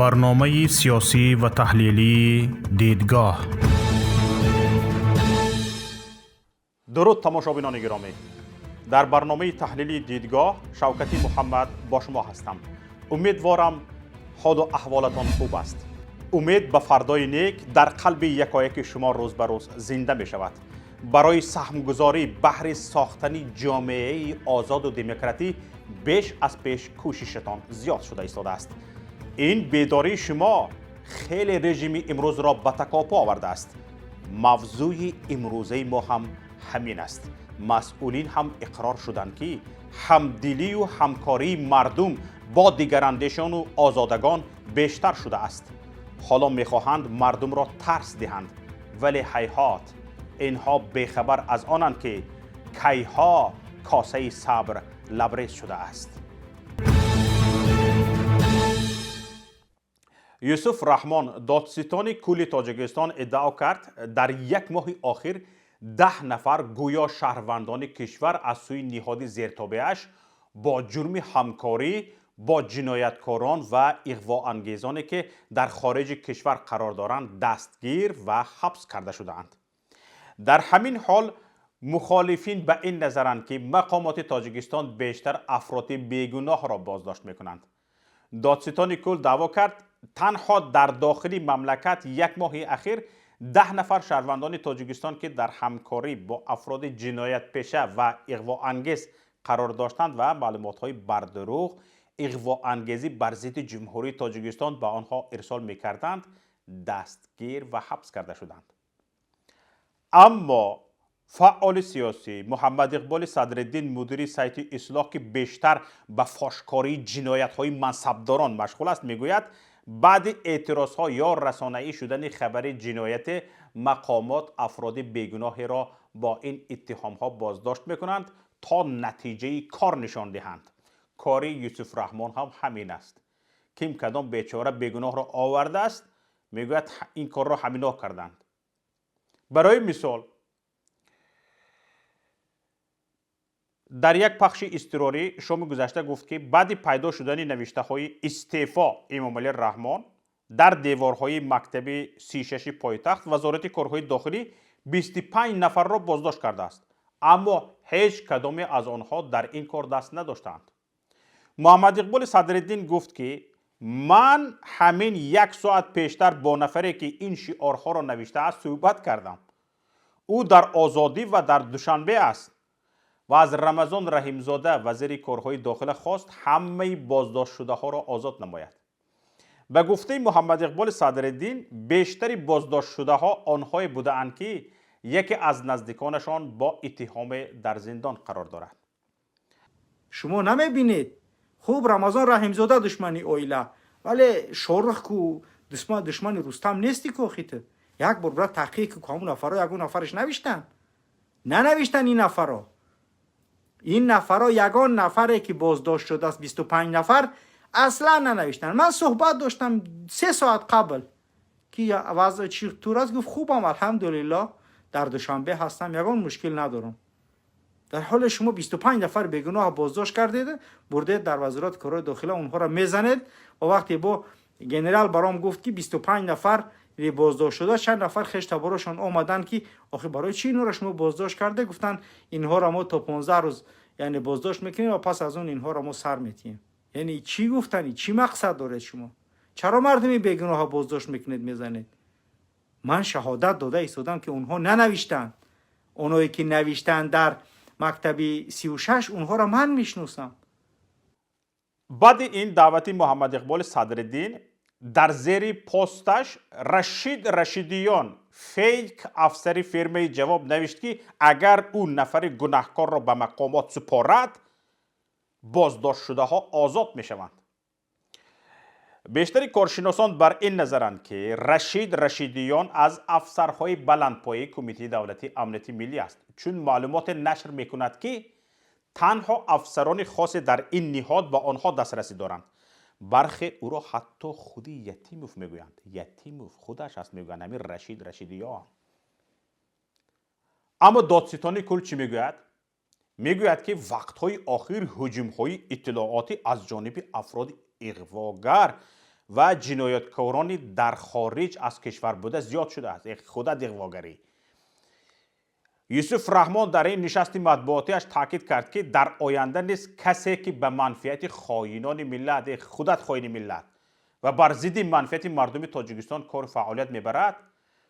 Барномаи сиёсӣ ва таҳлилии «Дидгоҳ». Дуруд, тамошобинони гиромӣ! Дар барномаи таҳлилии «Дидгоҳ» Шавкати Муҳаммад бо шумо ҳастам. Умедворам, ҳолу аҳволатон хуб аст. Умед ба фардои нек дар қалби якояки шумо рӯз ба рӯз зинда мешавад. Барои саҳмгузорӣ баҳри сохтани ҷомеаи озоду демократӣ беш аз пеш кӯшишатон зиёд шуда истодааст. Ин бедории шумо хеле режими имрӯзро ба такопӯ овардааст. Мавзӯи имрӯзаи мо ҳам ҳамин аст. Масъулин ҳам иқрор шуданд, ки ҳамдилию ҳамкории мардум бо дигарандешону озодагон бештар шудааст. Ҳоло мехоҳанд мардумро тарс диҳанд, вале ҳайҳот, инҳо бехабар аз онанд, ки кайҳо косаи сабр лабрез шудааст. Юсуф Раҳмон, додситони кулли Тоҷикистон, иддао кард, дар як моҳи охир 10 нафар гӯё шаҳрвандони кишвар аз сӯи ниҳоди зертобеаш бо ҷурми ҳамкорӣ бо ҷинояткорон ва иғвоангезоне, ки дар хориҷи кишвар қарор доранд, дастгир ва ҳабс карда шудаанд. Дар ҳамин ҳол мухолифин ба ин назаранд, ки мақомоти Тоҷикистон бештар афроди бегуноҳро боздошт мекунанд. Додситони кул даъво кард, танҳо дар дохили мамлакат як моҳи ахир 10 нафар шаҳрвандони Тоҷикистон, ки дар ҳамкорӣ бо афроди ҷиноятпеша ва иғвоангез қарор доштанд ва маълумотҳои бардурӯғ иғвоангезӣ бар зидди Ҷумҳурии Тоҷикистон ба онҳо ирсол мекарданд, дастгир ва ҳабс карда шуданд. Аммо фаъоли сиёсӣ Муҳаммад Иқболи Садриддин, мудири сайти «Ислоҳ», ки бештар ба фошкории ҷиноятҳои мансабдорон машғул аст, мегӯяд, баъди эътирозҳо ё расонаӣ шудани хабари ҷинояте мақомот афроди бегуноҳеро бо ин иттиҳомҳо боздошт мекунанд, то натиҷаи кор нишон диҳанд. Кори Юсуф Раҳмон ҳам ҳамин аст. Ким кадом бечора бегуноҳро овардааст, мегӯяд, ин корро ҳаминоҳ карданд. Барои мисол, дар як пахши изтирорӣ шоми гузашта гуфт, ки баъди пайдо шудани навиштаҳои «Истеъфо, Эмомалӣ Раҳмон» дар деворҳои мактаби 36-и пойтахт Вазорати корҳои дохилӣ 25 нафарро боздошт кардааст, аммо ҳеҷ кадоме аз онҳо дар ин кор даст надоштаанд. Муҳаммад Иқболи Садриддин гуфт, ки ман ҳамин як соат пештар бо нафаре, ки ин шиорҳоро навиштааст, суҳбат кардам. Ӯ дар озодӣ ва дар Душанбе аст ва аз Рамазон Раҳимзода, вазири корҳои дохила, хост ҳамаи боздоштшудаҳоро озод намояд. Ба гуфтаи Муҳаммад Иқболи Садриддин, бештари боздоштшудаҳо онҳое будаанд, ки яке аз наздиконашон бо иттиҳоме дар зиндон қарор дорад. Шумо намебинед? Хуб, Рамазон Раҳимзода душмани оила, вале Шорух ку душмани Рустам нести ку? Охи, ту як бор бира таҳқиқ ку, ҳамун нафаро ягон нафараш навиштанд, нанавиштанд. Ин нафаро ягон нафаре, ки боздошт шудааст, 25 нафар, аслан нанавиштанд. Ман суҳбат доштам 3 соат қабл, ки вазъ чӣ тур аст. Гуфт: «Хубам, алҳамдулилло, дар Душанбе ҳастам, ягон мушкил надорам». Дар ҳоле шумо 25 нафар бегуноҳ боздошт кардед, бурдед дар Вазорати корҳои дохила, онҳоро мезанед. Ва вақте бо генерал баром гуфт, ки 25 нафар боздошт шуда, чанд нафар хештаборошон омаданд, ки охи барои чӣ инҳоро шумо боздошт карде? Гуфтанд: «Инҳоро мо то 15 рӯз, яъне, боздошт мекунем ва пас аз он инҳоро мо сар метиҳем». Яъне чӣ гуфтани, чӣ мақсад доред шумо? Чаро мардуми бегуноҳа боздошт мекунед, мезанед? Ман шаҳодат дода истодам, ки онҳо нанавиштанд. Оное ки навиштанд дар мактаби 36, онҳоро ман мешиносам. Баъди ин даъвати Муҳаммад Иқболи Садриддин дар зери посташ Рашид Рашидиён, фейк афсари фирмаи «Ҷавоб», навишт, ки агар ӯ нафари гунаҳкорро ба мақомот супорад, боздоштшудаҳо озод мешаванд. Бештари коршиносон бар ин назаранд, ки Рашид Рашидиён аз афсарҳои баландпояи Кумитаи давлатии амнияти миллӣ аст, чун маълумоте нашр мекунад, ки танҳо афсарони хосе дар ин ниҳод ба онҳо дастрасӣ доранд. Бархе ӯро ҳатто худи Ятимов мегӯянд. Ятимов худаш аст, мегӯянд, ҳамин Рашид Рашидиён. Аммо додситони кул чӣ мегӯяд? Мегӯяд, ки вақтҳои охир ҳуҷумҳои иттилоотӣ аз ҷониби афроди иғвогар ва ҷинояткорони дар хориҷ аз кишвар буда зиёд шудааст. Худат иғвогарӣ. Юсуф Раҳмон дар ин нишасти матбуотиаш таъкид кард, ки дар оянда низ касе, ки ба манфиати хоинони миллат, худат хоини миллат, ва бар зидди манфиати мардуми Тоҷикистон кору фаъолият мебарад,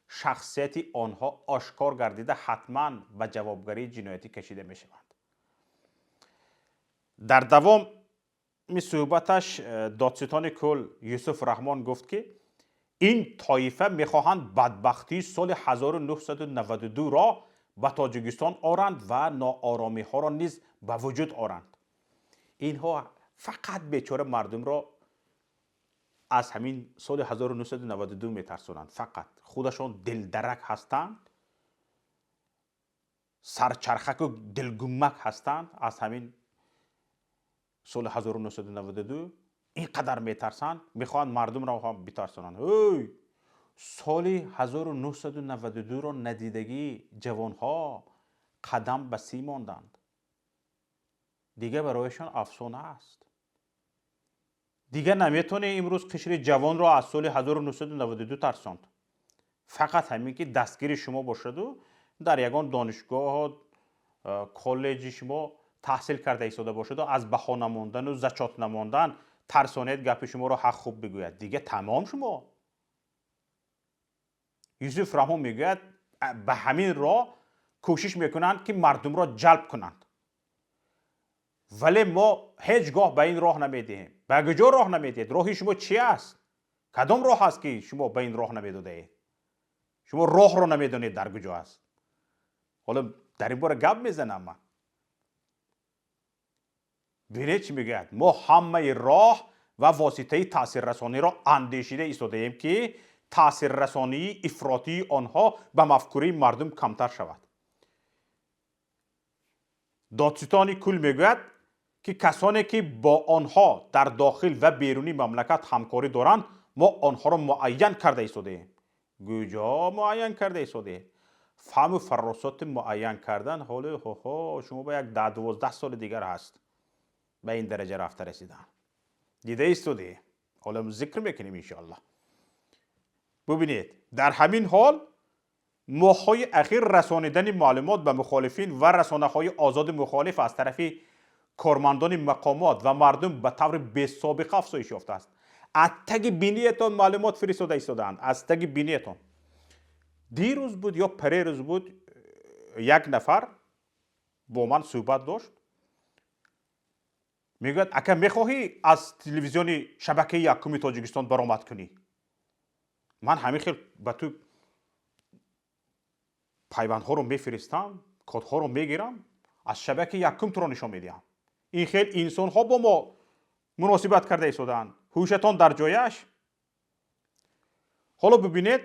шахсияти онҳо ошкор гардида ҳатман ба ҷавобгарии ҷиноятӣ кашида мешаванд. Дар давоми суҳбаташ додситони кул Юсуф Раҳмон гуфт, ки ин тоифа мехоҳанд бадбахтии соли 1992-ро ба Тоҷикистон оранд ва нооромиҳоро низ ба вуҷуд оранд. Инҳо фақат бечора мардумро аз ҳамин соли 1992 метарсонанд. Фақат худашон дилдарак ҳастанд, сарчархаку дилгумак ҳастанд. Аз ҳамин соли 1992 ин қадар метарсанд, мехоҳанд мардумро ҳам битарсонанд. Ой, соли 1992-ро надидагӣ ҷавонҳо қадам ба сӣ монданд. Дига барояшон афсона аст. Дига наметавонӣ имрӯз қишри ҷавонро аз соли 1992 тарсонд. Фақат ҳамин ки дастгири шумо бошаду дар ягон донишгоҳу коллеҷи шумо таҳсил карда истода бошаду аз баҳо намондану зачёт намондан тарсонед, гапи шуморо ҳақ хуб бигӯяд. Дига тамом шумо. Юсуф Раҳмон мегӯяд, ба ҳамин роҳ кӯшиш мекунанд, ки мардумро ҷалб кунанд, вале мо ҳеҷ гоҳ ба ин роҳ намедиҳем. Ба куҷо роҳ намедиҳед? Роҳи шумо чи аст? Кадом роҳ аст, ки шумо ба ин роҳ намедодаед? Шумо роҳро намедонед дар куҷо аст. Ҳоло дар ин бора гап мезанам ман. Бинед, чӣ мегӯяд: мо ҳамаи роҳ ва воситаи таъсиррасониро андешида истодаем, ки таъсиррасонии ифротии онҳо ба мафкураи мардум камтар шавад. Додситони кул мегӯяд, ки касоне, ки бо онҳо дар дохил ва берунии мамлакат ҳамкорӣ доранд, мо онҳоро муайян карда истодаем. Куҷо муайян карда истодаед? Фаҳму фаросати муайян кардан ҳоли ҳо шумо ба як 10-12 соли дигар ҳаст ба ин дараҷа рафта расидан. Дида истодаем, ҳоло зикр мекунем, иншоаллоҳ. Бубинед, дар ҳамин ҳол моҳҳои ахир расонидани маълумот ба мухолифин ва расонаҳои озоди мухолиф аз тарафи кормандони мақомот ва мардум ба таври бесобиқа афзоиш ёфтааст. Аз таги биниятон маълумот фиристода истодаанд, аз таги биниятон. Дирӯз буд ё парерӯз буд, як нафар бо ман суҳбат дошт, мегӯяд: ака, мехоҳӣ аз телевизиони шабакаи якуми Тоҷикистон баромад кунӣ? Ман ҳамин хел ба ту пайвандҳоро мефиристам, кодҳоро мегирам, аз шабакаи якум туро нишон медиҳам. Ин хел инсонҳо бо мо муносибат карда истодаанд. Ҳушатон дар ҷояш? Ҳоло бибинед,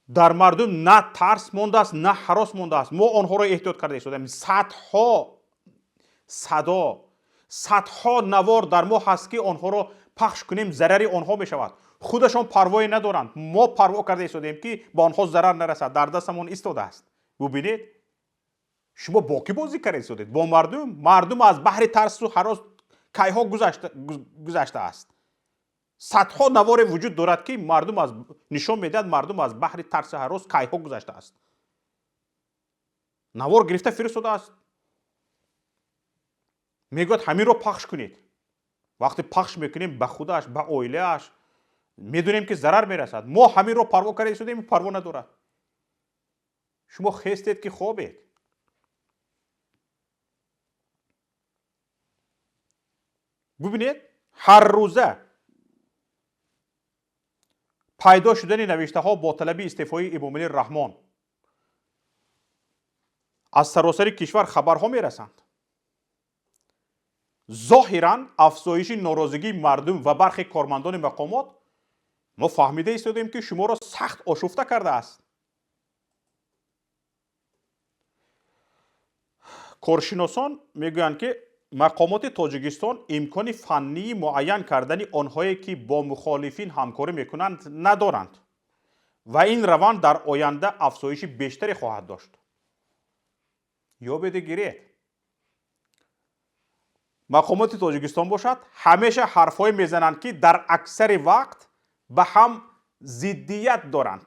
дар мардум на тарс мондааст, на ҳарос мондааст. Мо онҳоро эҳтиёт карда истодаем. Садҳо садо, садҳо навор дар мо ҳаст, ки онҳоро пахш кунем, зарари онҳо мешавад. Худашон парвое надоранд, мо парво карда истодаем, ки ба онҳо зарар нарасад. Дар дастамон истодааст. Бубинед, шумо бо кӣ бозӣ карда истодед? Бо мардум. Мардум аз баҳри тарсу ҳарос кайҳо гузаштааст. Садҳо наворе вуҷуд дорад, ки мардум аз нишон медиҳад, мардум аз баҳри тарсу ҳарос кайҳо гузаштааст. Навор гирифта фиристодааст, мегӯяд: ҳаминро пахш кунед. Вақте пахш мекунем, ба худаш, ба оилааш медонем, ки зарар мерасад. Мо ҳаминро парво карда истодем, парво надорад. Шумо хестед ки хобед. Бубинед, ҳаррӯза пайдо шудани навиштаҳо бо талаби истеъфои Эмомалӣ Раҳмон аз саросари кишвар хабарҳо мерасанд. Зоҳиран афзоиши норозигии мардум ва бархе кормандони мақомот мо фаҳмида истодем, ки шуморо сахт ошуфта кардааст. Коршиносон мегӯянд, ки мақомоти Тоҷикистон имкони фаннии муайян кардани онҳое, ки бо мухолифин ҳамкорӣ мекунанд, надоранд ва ин раванд дар оянда афзоиши бештаре хоҳад дошт. Ёбеду гиред. Мақомоти Тоҷикистон бошад, ҳамеша ҳарфҳое мезананд, ки дар аксари вақт ба ҳам зиддият доранд.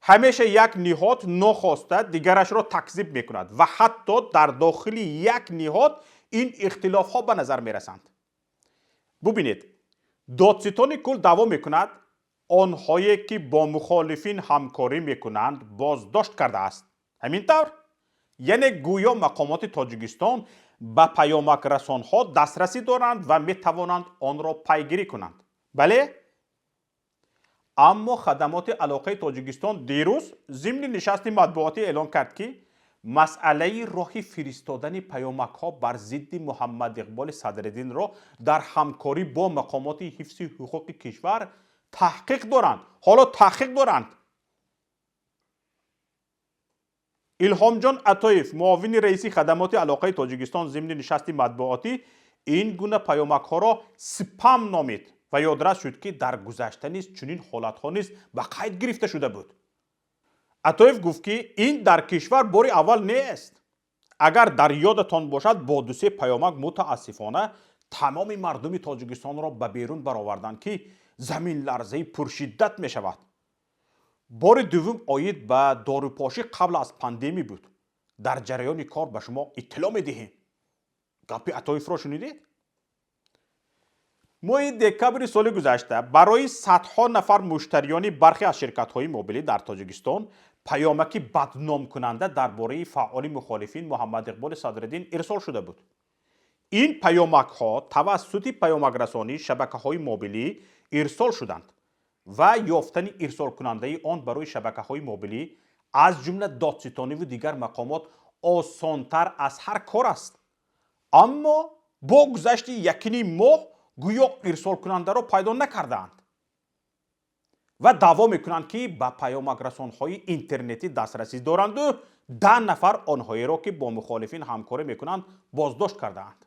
Ҳамеша як ниҳод нохоста дигарашро такзиб мекунад ва ҳатто дар дохили як ниҳод ин ихтилофҳо ба назар мерасанд. Бубинед, додситони кул даъво мекунад, онҳое ки бо мухолифин ҳамкорӣ мекунанд, боздошт кардааст. Ҳамин тавр, яъне гӯё мақомоти Тоҷикистон ба паёмакрасонҳо дастрасӣ доранд ва метавонанд онро пайгирӣ кунанд. Бале, аммо хадамоти алоқаи Тоҷикистон дирӯз зимни нишасти матбуотӣ эълон кард, ки масъалаи роҳи фиристодани паёмакҳо бар зидди Муҳаммадиқболи Садриддинро дар ҳамкорӣ бо мақомоти ҳифзи ҳуқуқи кишвар таҳқиқ доранд. Ҳоло таҳқиқ доранд. Илҳомҷон Атоев, муовини раиси хадамоти алоқаи Тоҷикистон, зимни нишасти матбуотӣ ин гуна паёмакҳоро спам номид ва ёдрас шуд, ки дар гузашта низ чунин ҳолатҳо низ ба қайд гирифта шуда буд. Атоев гуфт, ки ин дар кишвар бори аввал нест. Агар дар ёдатон бошад, бо дусе паёмак мутаассифона тамоми мардуми Тоҷикистонро ба берун бароварданд, ки заминларзаи пуршиддат мешавад. Бори дуввум оид ба дорупошӣ қабл аз пандемӣ буд. Дар ҷараёни кор ба шумо иттилоъ медиҳем. Гапи Атоевро шунидед? Моҳи декабри соли гузашта барои садҳо нафар муштариёни бархе аз ширкатҳои мобилӣ дар Тоҷикистон паёмаки бадномкунанда дар бораи фаъоли мухолифин Муҳаммадиқболи Садриддин ирсол шуда буд. Ин паёмакҳо тавассути паёмакрасонии шабакаҳои мобилӣ ирсол шуданд ва ёфтани ирсолкунандаи он барои шабакаҳои мобилӣ, аз ҷумла додситониву дигар мақомот, осонтар аз ҳар кор аст. Аммо бо гузашти якним моҳ гӯё ирсолкунандаро пайдо накардаанд ва даъво мекунанд, ки ба паёмакрасонҳои интернетӣ дастрасӣ доранду 10 нафар онҳоеро, ки бо мухолифин ҳамкорӣ мекунанд, боздошт кардаанд.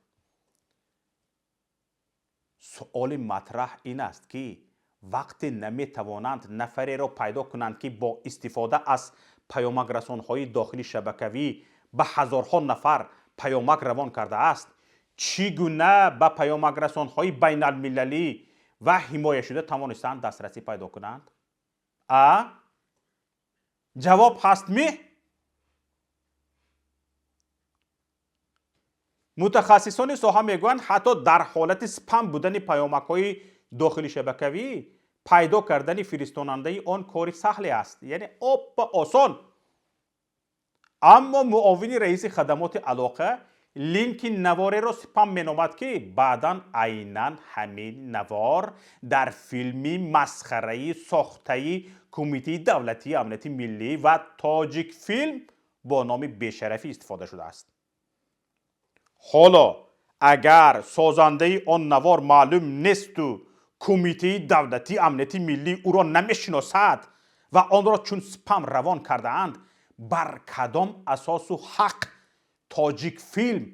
Суоли матраҳ ин аст, ки вақте наметавонанд нафареро пайдо кунанд, ки бо истифода аз паёмакрасонҳои дохили шабакавӣ ба ҳазорҳо нафар паёмак равон кардааст, чӣ гуна ба паёмакрасонҳои байналмилалӣ ва ҳимояшуда тавонистанд дастрасӣ пайдо кунанд? А ҷавоб ҳаст ми? Мутахассисони соҳа мегӯянд, ҳатто дар ҳолати спам будани паёмакҳои дохили шабакавӣ пайдо кардани фиристонандаи он кори саҳле аст, яъне оппа осон. Аммо муовини раиси хадамоти алоқа линки навореро спам меномад, ки баъдан айнан ҳамин навор дар филми масхараи сохтаи Кумитаи давлатии амнияти миллӣ ва Тоҷикфилм бо номи Бешарафӣ истифода шудааст. Ҳоло агар созандаи он навор маълум несту Кумитаи давлатии амнияти миллӣ ӯро намешиносад ва онро чун спам равон кардаанд, бар кадом асосу ҳақ Тоҷикфилм,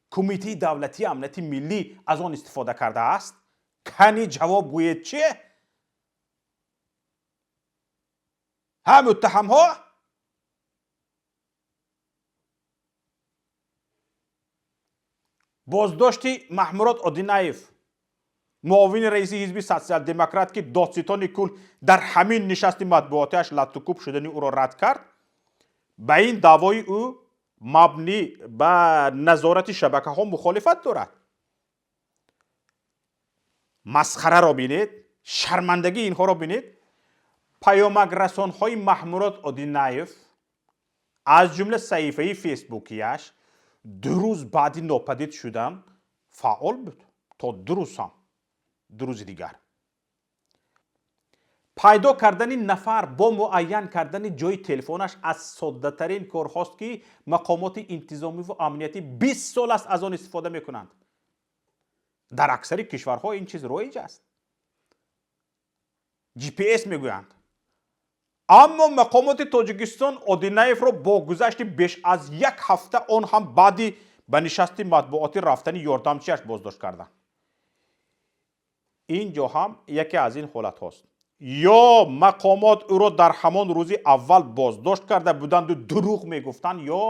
Кумитаи давлатии амнияти миллӣ аз он истифода кардааст? Кани ҷавоб гӯед, чи ҳа, муттаҳамҳо? Боздошти Маҳмурод Одинаев, муовини раиси ҳизби Социал-демократ, ки додситони кул дар ҳамин нишасти матбуотиаш латтукӯб шудани ӯро рад кард, ба ин даъвои ӯ мабнӣ ба назорати шабакаҳо мухолифат дорад. Масхараро бинед, шармандагии инҳоро бинед. Паёмакрасонҳои Маҳмурод Одинаев, аз ҷумла саҳифаи фейсбукияш, 2 рӯз баъди нопадид шудан фаъол буд, то 2 рӯз ҳам, 2 рӯзи дигар. Пайдо кардани нафар бо муайян кардани ҷои телефонаш аз соддатарин корҳост, ки мақомоти интизомиву амниятӣ 20 сол аст аз он истифода мекунанд. Дар аксари кишварҳо ин чиз роиҷ аст. GPS мегӯянд. Аммо мақомоти Тоҷикистон Одинаевро бо гузашти беш аз як ҳафта, он ҳам баъди ба нишасти матбуотӣ рафтани ёрдамчиаш, боздошт карданд. Ин ҷо ҳам яке аз ин ҳолатҳост. Ё мақомот ӯро дар ҳамон рӯзи аввал боздошт карда буданду дурӯғ мегуфтанд, ё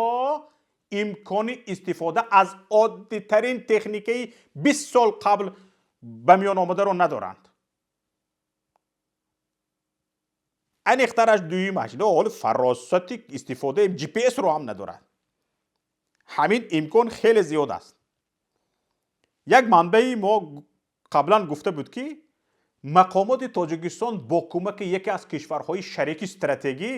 Имкони истифода аз оддитарин техникаи 20 сол қабл ба миён омадаро надоранд. Аниқтараш дуюмаш, ҳоло фаросати истифодаи GPS-ро ҳам надорад. Ҳамин имкон хеле зиёд аст. Як манбаи мо қаблан гуфта буд, ки мақомоти Тоҷикистон бо кӯмаки яке аз кишварҳои шарики стратегӣ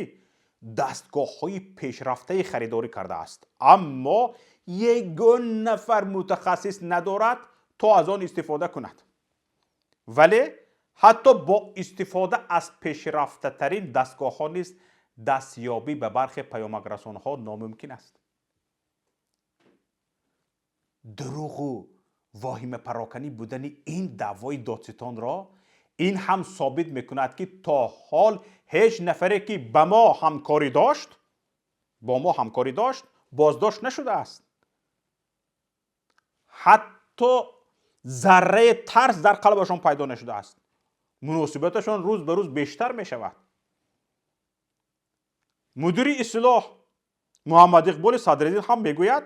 дастгоҳҳои пешрафтаи харидорӣ кардааст, аммо ягон нафар мутахассис надорад, то аз он истифода кунад. Вале ҳатто бо истифода аз пешрафтатарин дастгоҳҳо низ дастёбӣ ба бархе паёмакрасонҳо номумкин аст. Дурӯғу воҳимапароканӣ будани ин даъвои додситонро ин ҳам собит мекунад, ки то ҳол ҳеҷ нафаре, ки ба мо ҳамкорӣ дошт, бо мо ҳамкорӣ дошт, боздошт нашудааст. Ҳатто зарраи тарс дар қалбашон пайдо нашудааст. Муносибаташон рӯз ба рӯз бештар мешавад. Мудири Ислоҳ Муҳаммад Иқболи Садриддин ҳам мегӯяд,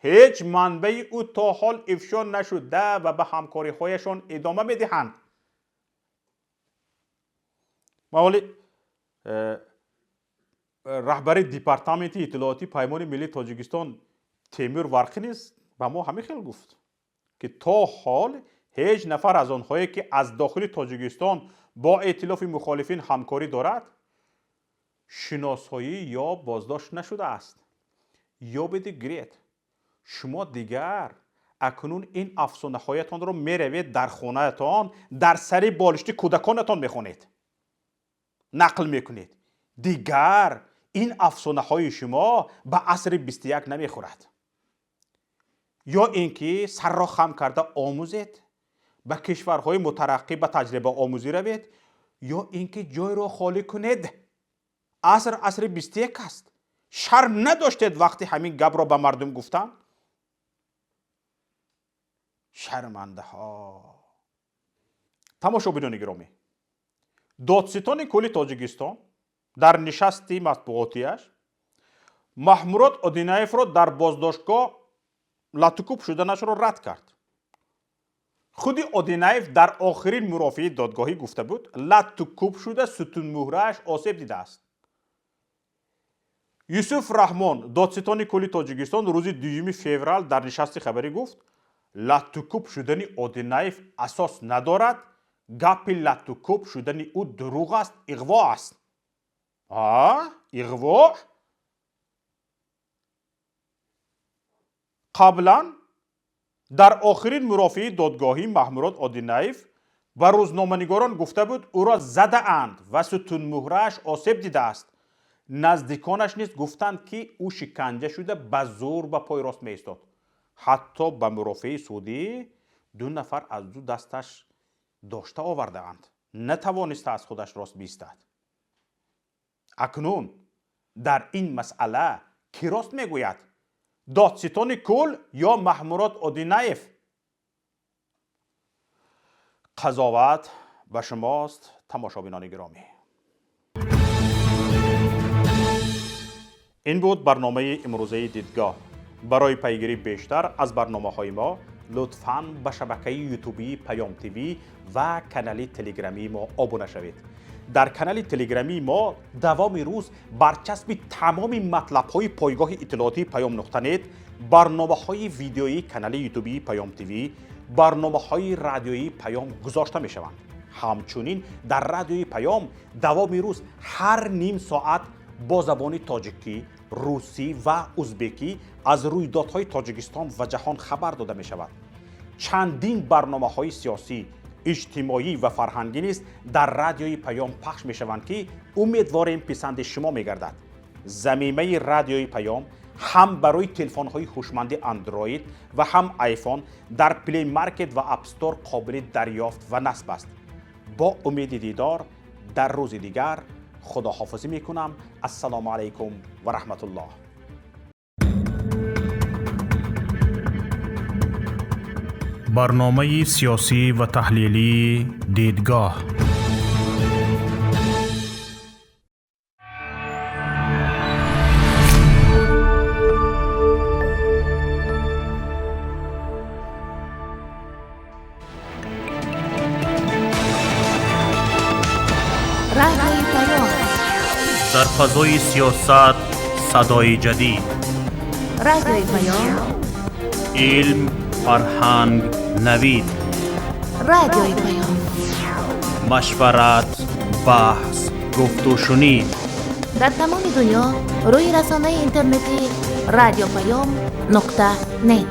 ҳеҷ манбаи ӯ то ҳол ифшо нашуда ва ба ҳамкориҳояшон идома медиҳанд. Ма вале раҳбари департаменти иттилоотии Паймони миллии Тоҷикистон Темур Варқӣ низ ба мо ҳамин хел гуфт, ки то ҳол ҳеҷ нафар аз онҳое, ки аз дохили Тоҷикистон бо эътилофи мухолифин ҳамкорӣ дорад, шиносоӣ ё боздошт нашудааст. Ёбеди гиред. Шумо дигар акнун ин афсонаҳоятонро меравед, дар хонаатон дар сари болишти кӯдаконатон мехонед, нақл мекунед. Дигар ин афсонаҳои шумо ба асри 21 намехӯрад. Ё ин ки сарро хам карда омӯзед, ба кишварҳои мутараққӣ ба таҷрибаомӯзӣ равед, ё ин ки ҷойро холӣ кунед. Аср асри 21 аст. Шарм надоштед вақти ҳамин гапро ба мардум гуфтан? Шармандаҳо. Тамошобинони гиромӣ, додситони кулли Тоҷикистон дар нишасти матбуотияш Маҳмурод Одинаевро дар боздоштгоҳ латукӯб шуданашро рад кард. Худи Одинаев дар охирин мурофиаи додгоҳӣ гуфта буд, латукӯб шуда сутунмуҳрааш осеб дидааст. Юсуф Раҳмон, додситони кулли Тоҷикистон, рӯзи 2 феврал дар нишасти хабарӣ гуфт, латукӯб шудани Одинаев асос надорад, гапи латукӯб шудани ӯ дурӯғ аст, иғво аст. Иғво? Қаблан дар охирин мурофиаи додгоҳӣ Маҳмурод Одинаев ба рӯзноманигорон гуфта буд, ӯро задаанд ва сутунмуҳрааш осеб дидааст. Наздиконаш низ гуфтанд, ки ӯ шиканҷа шуда ба зӯр ба пой рост меистод. Ҳатто ба мурофиаи судӣ ду нафар аз ду дасташ дошта овардаанд, натавониста аз худаш рост биистад. Акнун дар ин масъала кӣ рост мегӯяд? Додситони кул ё Маҳмурод Одинаев? Қазоват ба шумост, тамошобинони гиромӣ. Ин буд барномаи имрӯзаи Дидгоҳ. Барои пайгирӣ бештар аз барномаҳои мо лутфан ба шабакаи ютубии Паём ТВ ва канали телеграмии мо обуна шавед. Дар канали телеграмии мо давоми рӯз барчаспи тамоми матлабҳои пойгоҳи иттилоотии Паём нуқта нет, барномаҳои видеоии канали ютубии Паём ТВ, барномаҳои радиоии Паём гузошта мешаванд. Ҳамчунин дар радиои Паём давоми рӯз ҳар ним соат бо забони тоҷикӣ, русӣ ва узбекӣ аз рӯйдодҳои Тоҷикистон ва ҷаҳон хабар дода мешавад. Чандин барномаҳои сиёсӣ, иҷтимоӣ ва фарҳангӣ низ дар радиои Паём пахш мешаванд, ки умедворем писанди шумо мегардад. Замимаи радиои Паём ҳам барои телефонҳои ҳушманди Андроид ва ҳам Айфон дар Play Market ва App Store қобили дарёфт ва насб аст. Бо умеди дидор дар рӯзи дигар худоҳофизӣ мекунам. Ассалому алайкум ва раҳматуллоҳ. Барномаи сиёсӣ ва таҳлилии Дидгоҳ. Паём. Дар фазои сиёсат садои ҷадид. Радиои Паём. Илм, фарҳанг, навид. Радиои Паём. Машварат, баҳс, гуфтушунид. Дар тамоми дунё рӯи расонаи интернетӣ радиопаём.нет.